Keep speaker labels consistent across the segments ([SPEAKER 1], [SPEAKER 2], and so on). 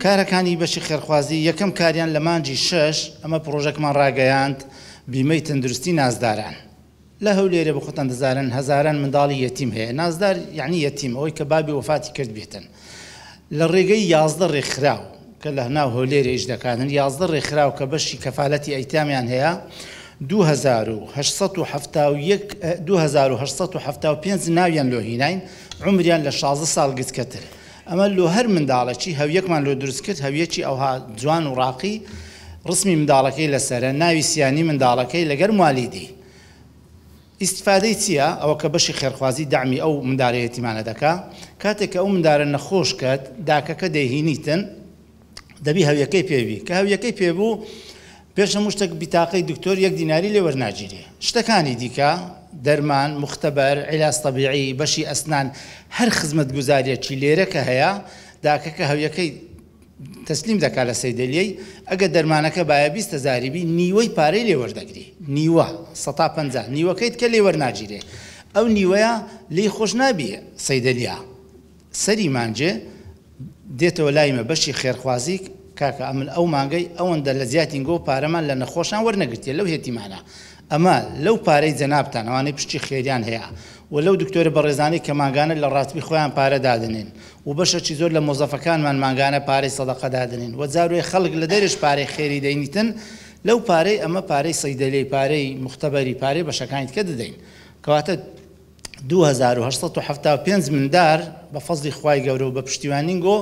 [SPEAKER 1] کارەکانی بەشی خێرخوازی یەکەم کاریان لە مانگی شەش ئەمە پڕۆژەکمان ڕاگەیاند بیمەی تەندروستی نازداران لە هەولێرێ بە خۆتان دەزانن هەزاران منداڵی یەتیم هەیە نازدار یعنی یەتیم ئەوەی کە بابی وەفاتی کرد بێتن لە ڕێگەی 11 ڕێکخراو کە لە ناو هەولێرێ ئیش دەکاتن 11 ڕێکخراو کە بەشی کەفالەتی ئەیتامیان هەیە 2871 2875 ناویان لۆ هیناین عومریان لە 16 ساڵ گچکەتر ئەمە لۆ هەر منداڵەکی هەویەکمان لۆ دروست کرد هەویەکی ئەوها جوان و ڕاقی ڕسمی منداڵەکەی لەسەرە ناوی سیانی منداڵەکەی لەگەر موالیدی ئیستفادەی چیە ئەوە کە بەشی خێرخوازی دەعمی ئەو مندالە یەتیمانە دەکا کاتێک کە ئەو مندارە نەخۆش کەت داکەکە دەیهینیتن دەبی هەویەکەی پێ بی کە هەویەکەی پێ بوو پێش هەموو شتێک بیتاقەی دکتۆر یەک دیناری لێ وەرناگیرێ شتەکانی دیکە دەرمان مختبەر عیلاج تەبیعی بەشی ئەسنان هەر خزمەتگوزاریەکی لێرە کە هەیە داکەکە هەویەکەی تەسلیم دەکا لە سەیدەلیەی ئەگەر دەرمانەکە بایە 20 هەزاری بی نیوەی پارەی لێ وەردەگری نیوە سەتا 50 نیوەکەی تکە لێ وەرناگیرێ ئەو نیوەیە لێی خۆش نابی سەیدەلیا سەری مانگێ دێتەوە لای مە بەشی خێرخوازی کاکە ئەمن ئەو مانگەی ئەوەندە لە زیاتینگۆ پارەمان لە نەخۆشان وەرنەگرتیە لەو هێتیمانە ئەمە لەو پارەی جەنابتان ئەوانەی پشتی خێریان هەیە و لەو دکتۆرە بەڕێزانەی کە مانگانە لە ڕاتبی خۆیان پارە دادەنێن و بەشەکی زۆر لە مۆزەفەکانمان مانگانە پارەی سەدەقە دادەنێن و جاروێ خەڵک لە دەرێش پارەی خێری دەینیتن لەو پارەی ئەمە پارەی سەیدەلەی پارەی موختەبەری پارەی بەشەکانی تکە دەدەین کەواتە 2875 مندار بە فەزڵی خوای گەورە و بە پشتیوانی گۆ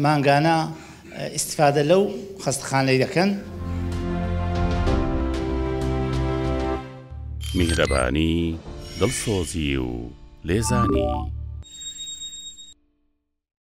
[SPEAKER 1] مانگانە ئیستفادە لەو خەستەخانەی دەکەن.
[SPEAKER 2] میهرەبانی، دڵسۆزی و لێزانی.